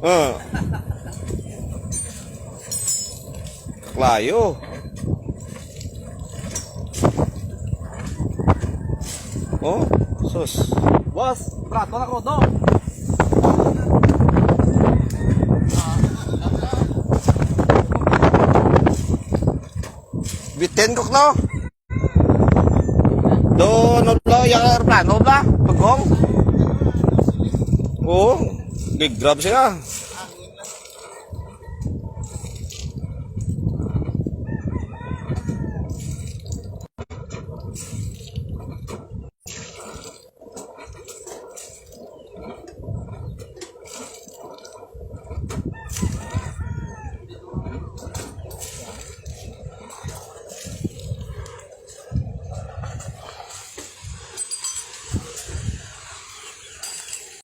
Ah. Layo. Oh, sus. Boss, trato na ko do. Biten ko no. Do no lo yang aeroplano ba? Pagong. Oh, big grab siya.